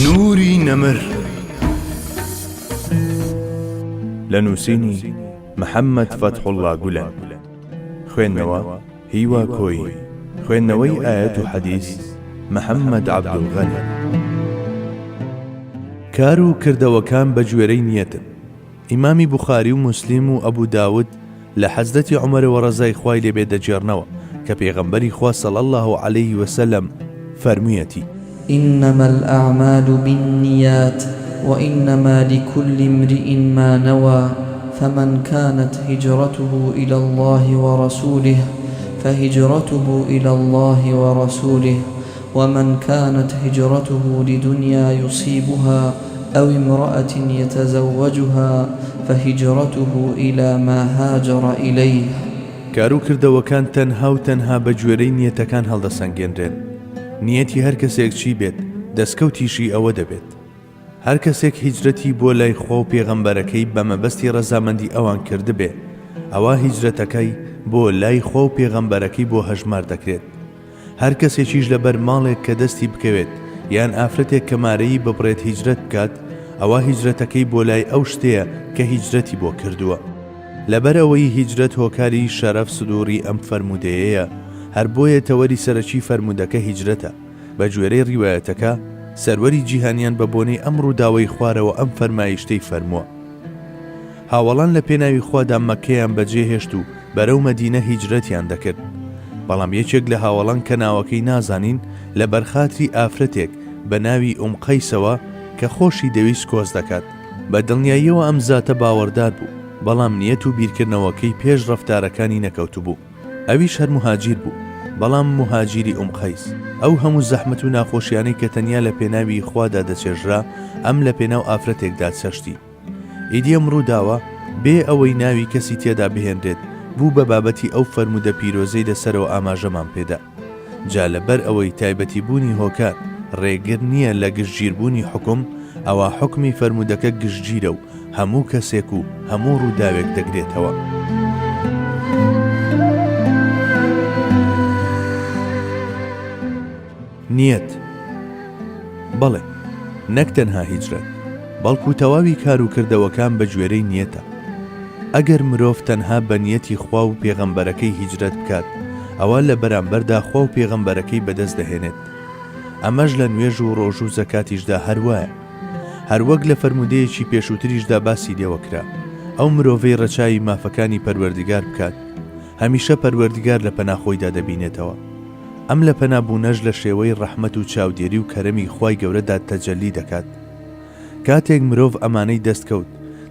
نوری نەمر لە نووسینی محەممەد فەتحوڵڵا گولەن خوێندنەوە هیوا کۆیی خوێندنەوەی ئایەت و حەدیس محەممەد عەبدولغەنی. کار و کردەوەکان بە گوێرەی نیەتن. ئیمامی بوخاری و موسلیم و ئەبو داود لە حەزرەتی عومەرەوە ڕەزای خوای لێ بێت دەگێڕنەوە کە پێغەمبەری خوا صلی اللە علیه وسلم فەرموویەتی. انما الاعمال بالنیات وانما لکل امرئ ما نوی فمن کانت هجرته الی اللە ورسوله فهجرته الی اللە ورسوله ومن کانت هجرته لدنیا یصیبها او امرأة یتزوجها فهجرته الی ما هاجر الیه. کار و کردەوەکان تەنها و تەنها بە گوێرەی نیەتەکان هەڵدەسەنگێنرێن، نیەتی هەر کەسێک چی بێت دەستکەوتیشی ئەوە دەبێت. هەر کەسێک هیجرەتی بۆ لای خوا و پێغەمبەرەکەی بە مەبەستی ڕەزامەندی ئەوان کردبێ ئەوا هیجرەتەکەی بۆ لای خوا و پێغەمبەرەکەی بۆ هەژمار دەکرێت. هەر کەسێکیش لەبەر ماڵێک کە دەستی بکەوێت یان ئافرەتێک کە مارەیی ببڕێت هیجرەت بکات ئەوا هیجرەتەکەی بۆ لای ئەو شتەیە کە هیجرەتی بۆ کردووە. لەبەر ئەوەی هیجرەت هۆکاری شەرەف سدوڕی ئەم فەرموودەیەیە هەر بۆیە تەوەری سەرەکی فەرموودەکە هیجرەتە. بە گوێرەی ڕیوایەتەکە سەروەری جیهانیان بە بۆنەی ئەم ڕووداوەی خوارەوە ئەم فەرمایشتەی فەرمووە. هاوەڵان لە پێناوی خوادا مەککەیان بەجێ هێشت و بەرەو مەدینە هیجرەتیان دەکرد. بەڵام یەکێک لە هاوەڵان کە ناوەکەی نازانین لە بەرخاتری ئافرەتێک بە ناوی ئوم قەیسەوە کە خۆشی دەویست کۆچ دەکات. بە دڵنیاییەوە ئەم زاتە باوەڕدار بوو، بەڵام نیەت و بیرکردنەوەکەی پێش ڕەفتارەکانی نەکەوتبوو. ئەویش هەر موهاجیر بوو، بەڵام موهاجیری ئوم قەیس. ئەو هەموو زەحمەت و ناخۆشیانەی کە تەنیا لە پێناوی خوادا دەچێژرا، ئەم لە پێناو ئافرەتێکدا چەشتی. ئیدی ئەم ڕووداوە، بێ ئەوەی ناوی کەسی تێدا بهێنرێت، بوو بە بابەتی ئەو فەرموودە پیرۆزەی لە سەرەوە ئاماژەمان پێدا. جا لە بەر ئەوەی تایبەتیبوونی هۆکار، ڕێگر نییە لە گشتگیربوونی حوکم، ئەوا حوکمی فەرموودەکە گشتگیرە و هەموو کەسێک و هەموو ڕووداوێک دەگرێتەوە. نیەت، بەڵێ، نەک تەنها هیجرەت، بەڵکو تەواوی کار و کردەوەکان بە گوێرەی نیەتە. ئەگەر مرۆڤ تەنها بە نیەتی خوا و پێغەمبەرەکەی هیجرەت بکات، ئەوا لە بەرامبەردا خوا و پێغەمبەرەکەی بەدەست دەهێنێت. ئەمەش لە نوێژ و ڕۆژوو و زەکاتیشدا هەر وایە. هەروەک لە فەرموودەیەکی پێشووتریشدا باسی لێوە کرا، ئەو مرۆڤەی ڕەچاوی مافەکانی پەروەردگار بکات، هەمیشە پەروەردگار لە پەنا خۆیدا دەبینێتەوە. ئەم لە پەنا بوونەش لە شێوەی ڕەحمەت و چاودێری و کەرەمی خوای گەورەدا تەجەلی دەکات. کاتێک مرۆڤ ئەمانەی دەست کەوت،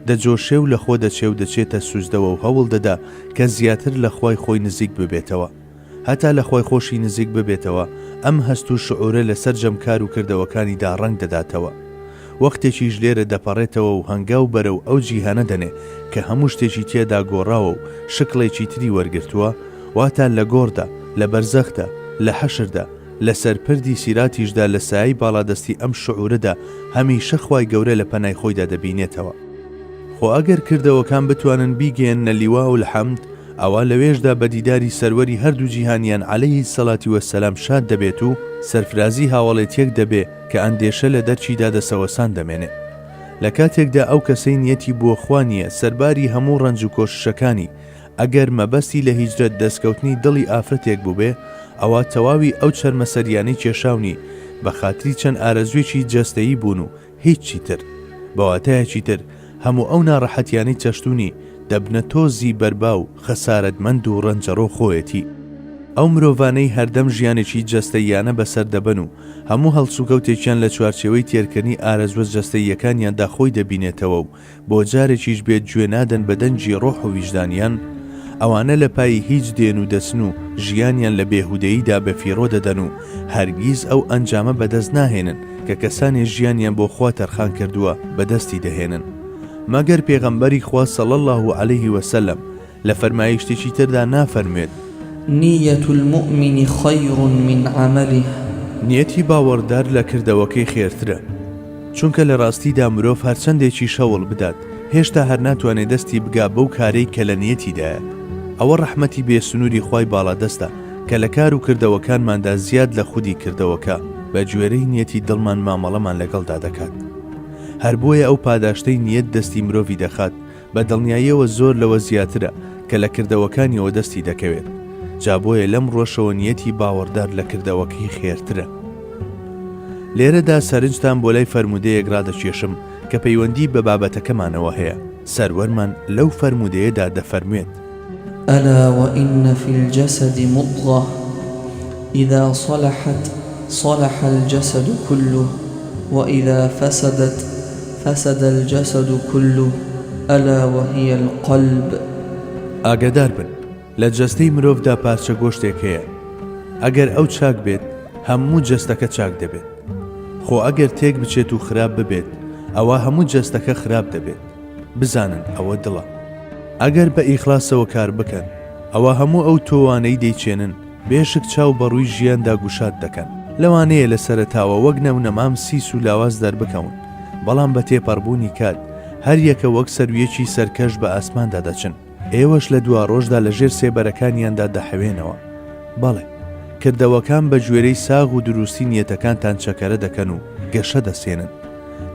دەجۆشێ و لە خۆ دەچێ و دەچێتە سوجدەوە و هەوڵ دەدا کە زیاتر لە خوای خۆی نزیک ببێتەوە. هەتا لە خوای خۆشی نزیک ببێتەوە، ئەم هەست و شعورە لە سەرجەم کار و کردەوەکانیدا ڕەنگ دەداتەوە. وەختێکیش لێرە دەپەڕێتەوە و هەنگاو بەرەو ئەو جیهانە دەنێ کە هەموو شتێکی تێدا گۆڕاوە و شکڵێکی تری وەرگرتووە، واتا لە گۆڕدا، لە بەرزەخدا، لە حەشردا، لە سەر پردی سیراتیشدا لە سایەی باڵادەستی ئەم شعورەدا هەمیشە خوای گەورە لە پەنای خۆیدا دەبینێتەوە. خۆ ئەگەر کردەوەکان بتوانن بیگەیەننە لیواء الحمد ئەوا لەوێشدا بە دیداری سەروەری هەردوو جیهانیان علیه الصلوة والسلام شاد دەبێت و سەرفرازی هاوەڵێتیەک دەبێ کە ئەندێشە لە دەرکیدا دەسەوەسان دەمێنێ. لە کاتێکدا ئەو کەسەی نیەتی بۆ خوا نیە سەرباری هەموو ڕەنج و کۆششەکانی ئەگەر مەبەستی لە هیجرەت دەستکەوتنی دڵی ئافرەتێک بووبێ ئەوا تەواوی ئەو چەرمەسەریانەی کێشاونی بە خاتری چەند ئارەزووێکی جەستەیی بوون و هیچی تر. بە واتایەکی تر هەموو ئەو ناڕەحەتیانەی چەشتوونی دەبنە تۆزی بەربا و خەسارەتمەند و ڕەنجەڕۆ خۆیەتی. ئەو مرۆڤانەی هەردەم ژیانێکی جەستەییانە بەسەر دەبەن و هەموو هەڵسوکەوتێکیان لە چوارچێوەی تێرکردنی ئارەزووە جەستەییەکانیاندا خۆی دەبینێتەوە و بۆ جارێکیش بێت گوێ نادەن بە دەنگی ڕۆح و ویژدانیان، ئەوانە لە پای هیچ دێن و دەچن و ژیانیان لە بێهودەییدا بەفیڕۆ دەدەن و هەرگیز ئەو ئەنجامە بەدەست ناهێنن کە کەسانێ ژیانیان بۆ خوا تەرخان کردووە بەدەستی دەهێنن. مەگەر پێغەمبەری خوا صلی اللە علیه وسلم لە فەرمایشتێکی تردا نافەرموێت. نیە المومن خیر من عمله. نیەتی باوەڕدار لە کردەوەکەی خێرترە، چونکە لە ڕاستیدا مرۆڤ هەرچەندێکیش هەوڵ بدات هێشتا هەر ناتوانێ دەستی بگا بەو کارەی کە لە نیەتیدایە. ئەوە ڕەحمەتی بێ سنووری خوای باڵادەستە کە لە کار و کردەوەکانماندا زیاد لە خودی کردەوەکە. بە گوێرەی نیەتی دڵمان مامەڵەمان لەگەڵدا دەکات. هەر بۆیە ئەو پاداشتەی نیەت دەستی مرۆڤی دەخات بە دڵنیاییەوە زۆر لەوە زیاترە کە لە کردەوەکانیەوە دەستی دەکەوێت. جا بۆیە لەم ڕوەشەوە نیەتی باوەڕدار لە کردەوەکەی خێرترە. لێرەدا سەرنجتان بۆ لای فەرموودەیەک ڕادەکێشم کە پەیوەندی بە بابەتەکەمانەوە هەیە، سەروەرمان لەو فەرموودەیەدا دەفەرموێت. الا وان فی الجسد مضغە اذا صلحت صلح الجسد کله واذا فسدت فسد الجسد کله الا وهی القلب. ئاگادار بن، لە جەستەی مرۆڤدا پارچە گۆشتێک هەیە، ئەگەر ئەو چاک بێت، هەموو جەستەکە چاک دەبێت. خۆ ئەگەر تێک بچێت و خراپ ببێت، ئەوا هەموو جەستەکە خراپ دەبێت. بزانن ئەوە دڵە. ئەگەر بە ئیخلاسەوە کار بکەن، ئەوا هەموو ئەو تۆوانەی دەیچێنن، بێشک چاو بە ڕووی ژیاندا گوشاد دەکەن. لەوانەیە لە سەرەتاوە وەک نەونەمام سیس و لاواز دەربکەون، بەڵام بە تێپەڕبوونی کات، هەریەکە وەک سەرویەکی سەرکەش بە ئاسماندا دەچن. ئێوەش لە دواڕۆژدا لە ژێر سێبەرەکانیاندا دەحەوێنەوە. بەڵێ، کردەوەکان بە گوێرەی ساغ و دروستی نیەتەکانتان چەکەرە دەکەن و گەشە دەسێنن.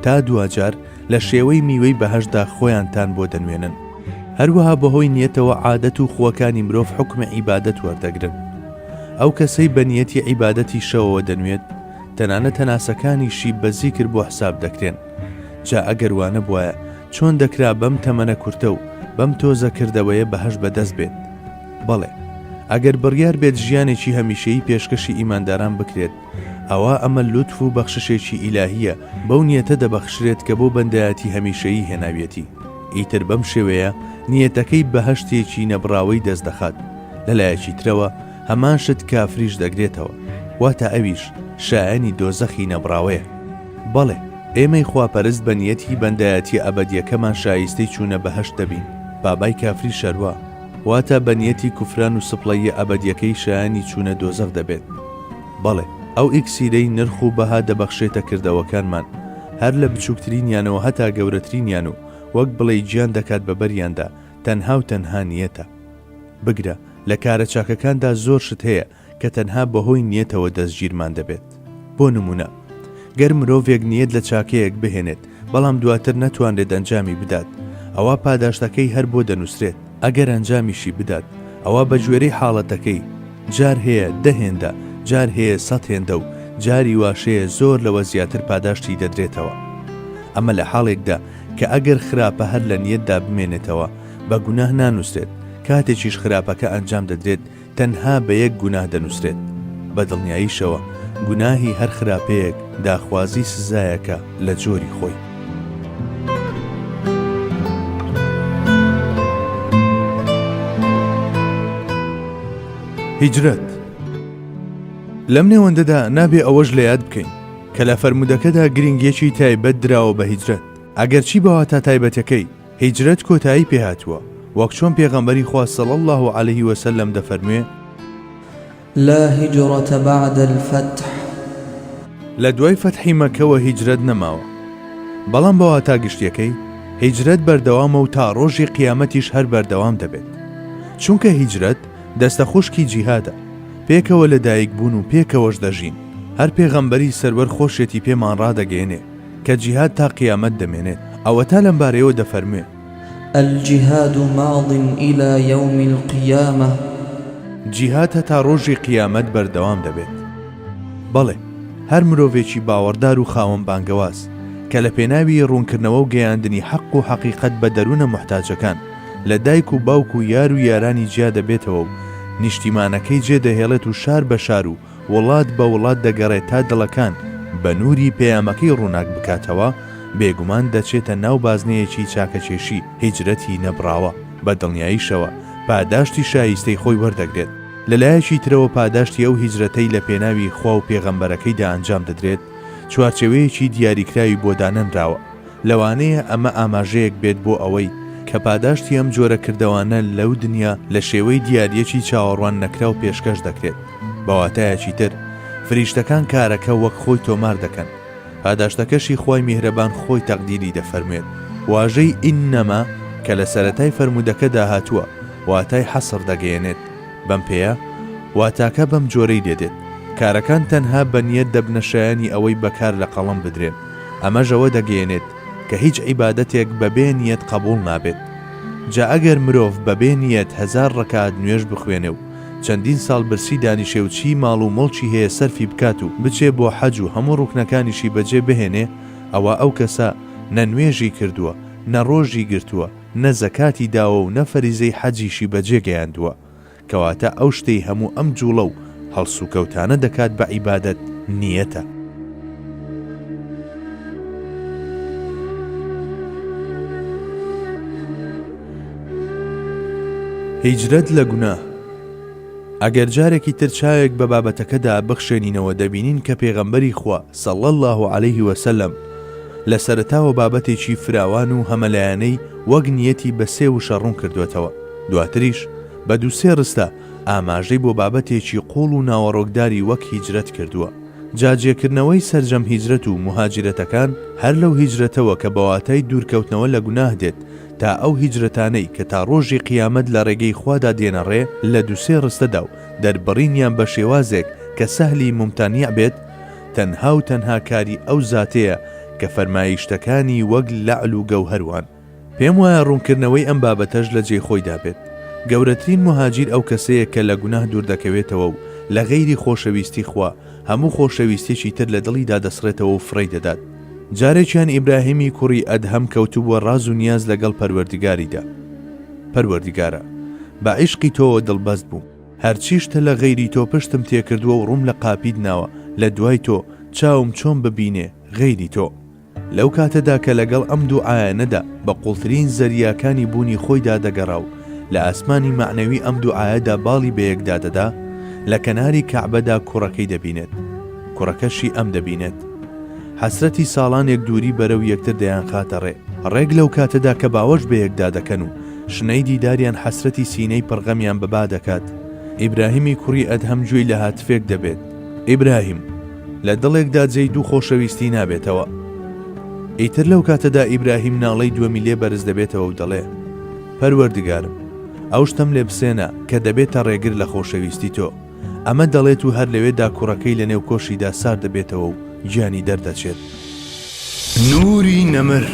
تا دواجار لە شێوەی میوەی بەهەشتدا خۆیانتان بۆ دەنوێنن. هەروەها بەهۆی نیەتەوە عادەت و خووەکانی مرۆڤ حوکمی عیبادەت وەردەگرن. ئەو کەسەی بە نیەتی عیبادەتی شەوەوە دەنوێت، تەنانەت هەناسەکانیشی بە زیکر بۆ حساب دەکرێن. جا ئەگەر وانەبوایە چۆن دەکرا بەم تەمەنە کورتە و بەم تۆزە کردەوەیە بەهەشت بەدەست بێت؟ بەڵێ، ئەگەر بڕیار بێت ژیانێکی هەمیشەیی پێشکەشی ئیمانداران بکرێت، ئەوا ئەمە لوتف و بەخششێکی ئیلاهییە بەو نیەتە دەبەخشرێت کە بۆ بەندایەتی هەمیشەیی هێناویەتی. ئیتر بەم شێوەیە نیەتەکەی بەهەشتێکی نەبڕاوەی دەست دەخات. لە لایەکی ترەوە هەمان شت کافریش دەگرێتەوە، واتە ئەویش شایەنی دۆزەخی نەبڕاوەیە. بەڵێ، ئێمەی خواپەرست بە نیەتی بەندایەتیە ئەبەدیەکەمان شایستەی چوونە بەهەشت دەبین، بابای کافریش هەروا، واتە بە نیەتی کوفران و سپڵەییە ئەبەدیەکەی شایەنی چوونە دۆزەخ دەبێت. بەڵێ، ئەو ئیکسیرەی نرخ و بەها دەبەخشێتە کردەوەکانمان، هەر لە بچووکترینیانەوە هەتا گەورەترینیان و وەک بڵێی گیان دەکات بە بەریاندا، تەنها و تەنها نیەتە. بگرە لە کارە چاکەکاندا زۆر شت هەیە کە تەنها بەهۆی نیەتەوە دەستگیرمان دەبێت. بۆ نموونە، گەر مرۆڤێک نیەت لە چاکەیەک بهێنێت بەڵام دواتر نەتوانرێت ئەنجامی بدات، ئەوا پاداشتەکەی هەر بۆ دەنووسرێت. ئەگەر ئەنجامیشی بدات، ئەوا بەگوێرەی حاڵەتەکەی، جار هەیە دە هێندە، جار هەیە سەت هێندە و جاری واش هەیە زۆر لەوە زیاتر پاداشتی دەدرێتەوە. ئەمە لە حاڵێکدا کە ئەگەر خراپە هەر لە نیەتدا بمێنێتەوە، بە گوناه نانووسرێت، کاتێکیش خراپەکە ئەنجام دەدرێت تەنها بە یەک گوناه دەنووسرێت، بە دڵنیاییشەوە گوناهی هەر خراپەیەک داخوازی سزایەکە لە جۆری خۆی. هیجرەت. لەم نێوەندەدا نابێ ئەوەش لە یاد بکەین کە لە فەرموودەکەدا گرینگییەکی تایبەت دراوە بە هیجرەت، ئەگەرچی بە واتا تایبەتەکەی، هیجرەت کۆتایی پێهاتووە، وەک چۆن پێغەمبەری خوا صلی اللە علیه و سلم دەفەرموێ. لا هجرە بعد الفتح. لە دوای فەتحی مەککەوە هیجرەت نەماوە، بەڵام بە واتا گشتیەکەی هیجرەت بەردەوامە و تا ڕۆژی قیامەتیش هەر بەردەوام دەبێت، چونکە هیجرەت دەستە خوشکی جیهادە، پێکەوە لە دایک بوون و پێکەوەش دەژین، هەر پێغەمبەری سەروەر خۆشیەتی پێمان ڕادەگەیەنێ کە جیهاد تا قیامەت دەمێنێت، ئەوەتا لەمبارەیەوە دەفەرموێ. الجهاد ماض الی یوم القیامە. جیهاد هەتا ڕۆژی قیامەت بەردەوام دەبێت. بەڵێ، هەر مرۆڤێکی باوەڕدار و خاوەن بانگەواز، کە لە پێناوی ڕوونکردنەوە و گەیاندنی حەق و حەقیقەت بە دەروونە موحتاجەکان، لە دایک و باوک و یار و یارانی جیا دەبێتەوە و نیشتیمانەکەی جێ دەهێڵێت و شار بە شار و وڵات بە وڵات دەگەڕێت تا دڵەکان بە نووری پەیامەکەی ڕووناک بکاتەوە، بێگومان دەچێتە ناو بازنەیەکی چاکەکێشی هیجرەتی نەبڕاوە، بە دڵنیاییشەوە پاداشتی شایستەی خۆی وەردەگرێت. لە لایەکی ترەوە پاداشتی ئەو هیجرەتەی لە پێناوی خوا و پێغەمبەرەکەیدا ئەنجام دەدرێت، چوارچێوەیەکی دیاریکراوی بۆ دانەنراوە، لەوانەیە ئەمە ئاماژەیەک بێت بۆ ئەوەی کە پاداشتی ئەم جۆرە کردەوانە لەو دنیا لە شێوەی دیارییەکی چاوەڕوان نەکراو پێشکەش دەکرێت. بە واتایەکی تر، فریشتەکان کارەکە وەک خۆی تۆمار دەکەن، پاداشتەکەشی خوای میهرەبان خۆی تەقدیری دەفەرموێت. واژەی، انما، کە لە سەرەتای فەرموودەکەدا هاتووە، واتای حەسر دەگەیەنێت. بەم پێیە، واتاکە بەم جۆرەی لێدێت. کارەکان تەنها بە نیەت دەبنە شایەنی ئەوەی بە کار لە قەڵەم بدرێن، ئەمەش ئەوە دەگەیەنێت کە هیچ عیبادەتێک بەبێ نیەت قەبوڵ نابێت. جا ئەگەر مرۆڤ بەبێ نیەت هەزار ڕەکات نوێژ بخوێنێ و چەندین ساڵ برسی دانیشێ و چی ماڵ و موڵکی هەیە سەرفی بکات و بچێ بۆ حەج و هەموو ڕوکنەکانیشی بەجێ بهێنێ ئەوا ئەو کەسە نە نوێژی کردووە نە ڕۆژی گرتووە نە زەکاتی داوە و نە فەریزەی حەجیشی بەجێ گەیاندووە کەواتە ئەو شتەی هەموو ئەم جوڵە و هەڵسوکەوتانە دەکات بە عیبادەت نیەتە. هیجرەت لە گوناه. ئەگەر جارێکی تر چاوێک بە بابەتەکەدا بخشێنینەوە دەبینین کە پێغەمبەری خوا، صلی اللە علیه وسلم، لە سەرەتاوە بابەتێکی فراوان و هەمەلایەنەی وەک نیەتی بە سێ وشە ڕوون کردووەتەوە، دواتریش بە دوو سێ ڕستە ئاماژەی بۆ بابەتێکی قووڵ و ناوەڕۆکداری وەک هیجرەت کردووە. جا جێکردنەوەی سەرجەم هیجرەت و موهاجیرەتەکان هەر لەو هیجرەتەوە کە بە واتای دوورکەوتنەوە لە گوناه دێت تا ئەو هیجرەتانەی کە تا ڕۆژی قیامەت لە ڕێگەی خوادا دێنە ڕێ لە دوو سێ ڕستەدا و دەربڕینیان بە شێوازێک کە سەهلی مومتەنیع بێت تەنها و تەنها کاری ئەو زاتەیە کە فەرمایشتەکانی وەک لەعل و گەوهەر وان. پێم وایە ڕوونکردنەوەی ئەم بابەتەش لە جێی خۆیدا بێت. گەورەترین موهاجیر ئەو کەسەیە کە لە گوناه دووردەکەوێتەوە و لە غەیری خۆشەویستی خوا هەموو خۆشەویستیەکی تر لە دڵیدا دەسڕێتەوە و فڕێی دەدات. جارێکیان ئیبراهیمی کوڕی ئەدهەم کەوتبووە ڕاز و نیاز لەگەڵ پەروەردگاریدا. پەروەردگارا! بە عیشقی تۆوە دڵبەست بووم. هەرچی شتە لە غەیری تۆ پشتم تێکردووە و ڕووم لە قاپیت ناوە، لە دوای تۆ، چاوم چۆن ببینێ غەیری تۆ؟ لەو کاتەدا کە لەگەڵ ئەم دووعایانەدا بە قوڵترین زەریاکانی بوونی خۆیدا دەگەڕا و لە ئاسمانی مەعنەوی ئەم دووعایەدا باڵی بەیەکدا دەدا، لە کەناری کەعبەدا کوڕەکەی دەبینێت. کوڕەکەشی ئەم دەبینێت. حەسرەتی ساڵانێک دووری بەرەو یەکتر دەیانخاتە ڕێ. ڕێک لەو کاتەدا کە باوەش بەیەکدا دەکەن و شنەی دیداریان حەسرەتی سینەی پڕغەمیان بە با دەکات، ئیبراهیمی کوڕی ئەدهەم گوێی لە هاتفێک دەبێت. ئیبراهیم! لە دڵێکدا جێی دوو خۆشەویستی نابێتەوە. ئیتر لەو کاتەدا ئیبراهیم ناڵەی دووەمی لێ بەرز دەبێتەوە و دەڵێ، پەروەردگارم! ئەو شتەم لێ بسێنە کە دەبێتە ڕێگر لە خۆشەویستی تۆ. ئەمە دەڵێت و هەر لەوێدا کوڕەکەی لە نێو کۆشیدا سارد دەبێتەوە و گیانی دەردەچێت. نوری نەمر.